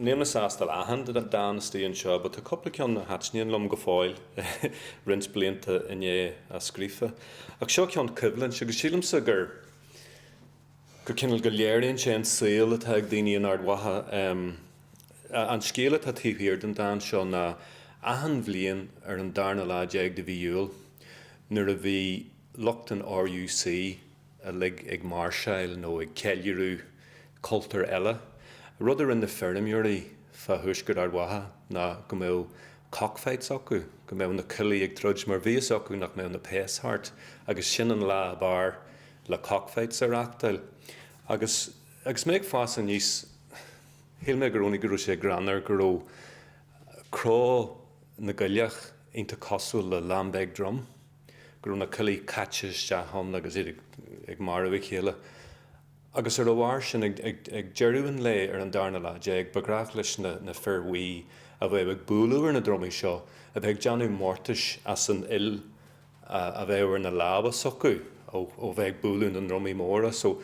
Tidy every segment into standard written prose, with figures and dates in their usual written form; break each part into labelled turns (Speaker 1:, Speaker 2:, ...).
Speaker 1: Níl mé sásta le achan dán istigh anseo but tá cúpla ceann a thaitníonn liom go fóill roinnt blianta i ndiaidh a scríofa. Ach seo ceann coimhlint agus sílimse gur gur cineál go léiríonn sé an saol atá ag daoine in Ard Mhacha. An scéal atá taobh thiar den dán seo ná achan bhliain ar an darna lá déag de mhí Iúil nuair a bhí lucht an RUC uilig ag máirseáil nó ag ceiliúradh cultúr eile. Rud a rinne na feirmeoirí fá thuaisceart Ard Mhacha ná go mbeadh cockfights acu, go mbeadh na coiligh ag troid mar bhí fhios acu nach mbeadh na péas thart agus sin an lá ab fhearr le cockfights a reachtáil. Agus agus mé ag fás aníos shíl mé i gcónaí go raibh sé greannmhar go raibh cró na gcoileach iontach cosúil le Lambeg drum. go raibh na coiligh caite isteach ann agus iad ag marú a chéile. Agus ar a bharr sin, ag deireadh an lae ar an darna lá déag, ba ghnách leis na fir bhuí a bheadh ag bualadh ar na drumaí seo a bheith ag déanamh mórtais as an fhuil a bheadh ar na lámha s'acu ó bheith ag bualadh na ndrumaí móra. So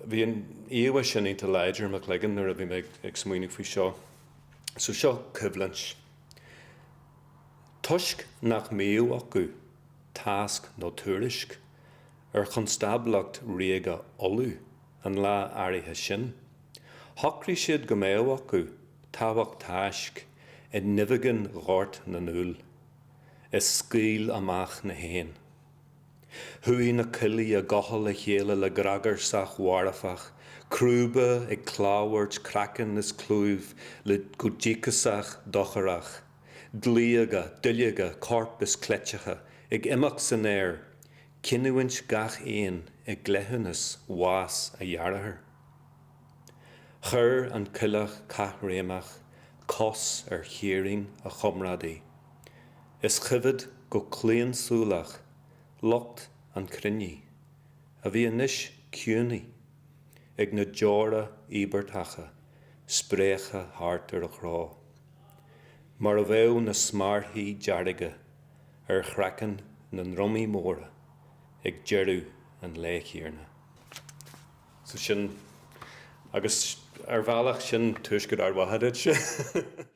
Speaker 1: bhí an íomhá sin iontach láidir i mo chloigeann nuair a bhí mé ag smaoineamh faoi seo. So seo coimhlint. Toisc nach mbíodh acu tásc nó tuairisc ar Chonstáblacht Ríoga Uladh an lá áirithe sin, shocraigh siad go mbeadh acu tábhacht táisc i nduibheagán Ghort na nÚll, is scaoil amach na héin. Chuaigh na coiligh i gcochall a chéile le gragarsach mharfach, crúba ag clámhairt craiceann is clúimh le go díocasach dochrach, dlaíoga, duilleoga, coirp is cleiteacha ag imeacht san aer, cinniúint gach aon i gcleithiúnas bhás a dhearthár. Chuir an coileach caithréimeach cos ar chaoirín a chomrádaí. Is choimhead go claonsúileach lucht an chruinnithe, a bhí anois ciúnaithe ag na deora íobartacha spréachta thart ar a chró, mar a bheadh na smearthaí dearga ar chraiceann na ndrumaí móra ag deireadh an lae chéanna. So sin, agus ar bhealach, sin Tuaisceart Ard Mhacha duit.